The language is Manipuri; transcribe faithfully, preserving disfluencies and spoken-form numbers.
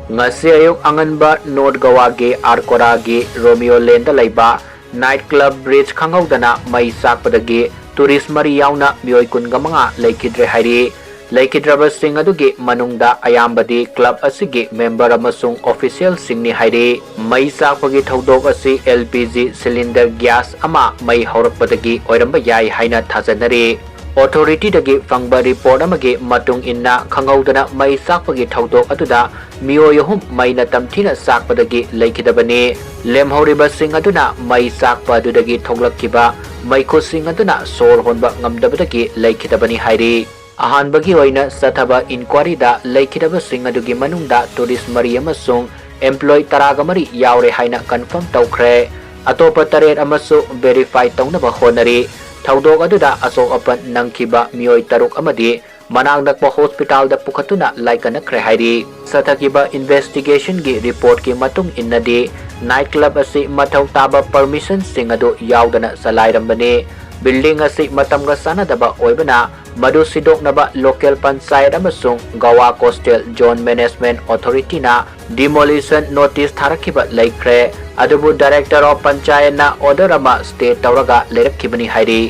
ꯉꯁꯤ ꯑꯌꯨꯛ ꯑꯉꯟꯕ ꯅꯣꯔꯠ ꯒꯋꯥꯒꯤ ꯑꯥꯔꯀꯣꯔꯥꯒꯤ ꯔꯣꯃꯤꯌꯣ ꯂꯦꯟꯗ ꯂꯩꯕ ꯅꯥꯏꯠ ꯀ꯭ꯂꯕ ꯕ꯭ꯔꯤꯖ ꯈꯪꯍꯧꯗꯅ ꯃꯩ ꯆꯥꯛꯄꯗꯒꯤ ꯇꯨꯔꯤꯁ ꯃꯔꯤ ꯌꯥꯎꯅ ꯃꯤꯑꯣꯏ ꯀꯨꯟꯒ ꯃꯉꯥ ꯂꯩꯈꯤꯗ꯭ꯔꯦ ꯍꯥꯏꯔꯤ꯫ ꯂꯩꯈꯤꯗ꯭ꯔꯕꯁꯤꯡ ꯑꯗꯨꯒꯤ ꯃꯅꯨꯡꯗ ꯑꯌꯥꯝꯕꯗꯤ ꯀ꯭ꯂꯕ ꯑꯁꯤꯒꯤ ꯃꯦꯝꯕꯔ ꯑꯃꯁꯨꯡ ꯑꯣꯐꯤꯁꯤꯌꯦꯜꯁꯤꯡꯅꯤ ꯍꯥꯏꯔꯤ꯫ ꯃꯩ ꯆꯥꯛꯄꯒꯤ ꯊꯧꯗꯣꯛ ꯑꯁꯤ L P G cylinder gas ꯑꯃ ꯃꯩ ꯍꯧꯔꯛꯄꯗꯒꯤ ꯑꯣꯏꯔꯝꯕ ꯌꯥꯏ ꯍꯥꯏꯅ ꯊꯥꯖꯅꯔꯤ꯫ ꯑꯣꯊꯣꯔꯤꯇꯤꯗꯒꯤ ꯐꯪꯕ ꯔꯤꯄꯣꯔꯠ ꯑꯃꯒꯤ ꯃꯇꯨꯡ ꯏꯟꯅ, ꯈꯪꯍꯧꯗꯅ ꯃꯩ ꯆꯥꯛꯄꯒꯤ ꯊꯧꯗꯣꯛ ꯑꯗꯨꯗ ꯃꯤꯑꯣꯏ ꯑꯍꯨꯝ ꯃꯩꯅ ꯇꯝꯊꯤꯅ ꯆꯥꯛꯄꯗꯒꯤ ꯂꯩꯈꯤꯗꯕꯅꯤ꯫ ꯂꯦꯝꯍꯧꯔꯤꯕꯁꯤꯡ ꯑꯗꯨꯅ ꯃꯩ ꯆꯥꯛꯄ ꯑꯗꯨꯗꯒꯤ ꯊꯣꯛꯂꯛꯈꯤꯕ ꯃꯩꯈꯨꯁꯤꯡ ꯑꯗꯨꯅ ꯁꯣꯔ ꯍꯣꯟꯕ ꯉꯝꯗꯕꯗꯒꯤ ꯂꯩꯈꯤꯗꯕꯅꯤ ꯍꯥꯏꯔꯤ꯫ ꯑꯍꯥꯟꯕꯒꯤ ꯑꯣꯏꯅ ꯆꯠꯊꯕ ꯏꯟꯀ꯭ꯋꯥꯔꯤꯗ ꯂꯩꯈꯤꯗꯕꯁꯤꯡ ꯑꯗꯨꯒꯤ ꯃꯅꯨꯡꯗ ꯇꯨꯔꯤꯁ ꯃꯔꯤ ꯑꯃꯁꯨꯡ employee ꯇꯔꯥꯒ ꯃꯔꯤ ꯌꯥꯎꯔꯦ ꯍꯥꯏꯅ ꯀꯟꯐꯥꯔꯝ ꯇꯧꯈ꯭ꯔꯦ꯫ ꯑꯇꯣꯞꯄ ꯇꯔꯦꯠ ꯑꯃꯁꯨ ꯚꯦꯔꯤꯐꯥꯏ ꯇꯧꯅꯕ ꯍꯣꯠꯅꯔꯤ꯫ ꯊꯧꯗꯣꯛ ꯑꯗꯨꯗ ꯑꯁꯣꯛ ꯑꯄꯟ ꯅꯪꯈꯤꯕ ꯃꯤꯑꯣꯏ ꯇꯔꯨꯛ ꯑꯃꯗꯤ ꯃꯅꯥꯛ ꯅꯛꯄ ꯍꯣꯁꯄꯤꯇꯥꯜꯗ ꯄꯨꯈꯠꯇꯨꯅ ꯂꯥꯏꯀꯠꯅꯈ꯭ꯔꯦ ꯍꯥꯏꯔꯤ꯫ ꯆꯠꯊꯈꯤꯕ ꯏꯟꯚꯦꯁꯇꯤꯒꯦꯁꯟꯒꯤ ꯔꯤꯄꯣꯔꯠꯀꯤ ꯃꯇꯨꯡ ꯏꯟꯅꯗꯤ, ꯅꯥꯏꯠ ꯀ꯭ꯂꯕ ꯑꯁꯤ ꯃꯊꯧ ꯇꯥꯕ ꯄꯔꯃꯤꯁꯟꯁꯤꯡ ꯑꯗꯨ ꯌꯥꯎꯗꯅ ꯆꯂꯥꯏꯔꯝꯕꯅꯤ꯫ ꯕꯤꯜꯗꯤꯡ ꯑꯁꯤ ꯃꯇꯝꯒ ꯆꯥꯟꯅꯗꯕ ꯑꯣꯏꯕꯅ, ꯃꯗꯨ ꯁꯤꯗꯣꯛꯅꯕ ꯂꯣꯀꯦꯜ ꯄꯟꯆꯥꯌꯠ ꯑꯃꯁꯨꯡ ꯒꯋꯥ ꯀꯣꯁꯇꯦꯜ ꯖꯣꯟ ꯃꯦꯅꯦꯖꯃꯦꯟꯠ ꯑꯣꯊꯣꯔꯤꯇꯤꯅ demolition notice ꯊꯥꯔꯛꯈꯤꯕ ꯂꯩꯈ꯭ꯔꯦ꯫ ꯑꯗꯨꯕꯨ Director of Panchayatꯅ order ꯑꯃ stay ꯇꯧꯔꯒ ꯂꯩꯔꯛꯈꯤꯕꯅꯤ ꯍꯥꯏꯔꯤ꯫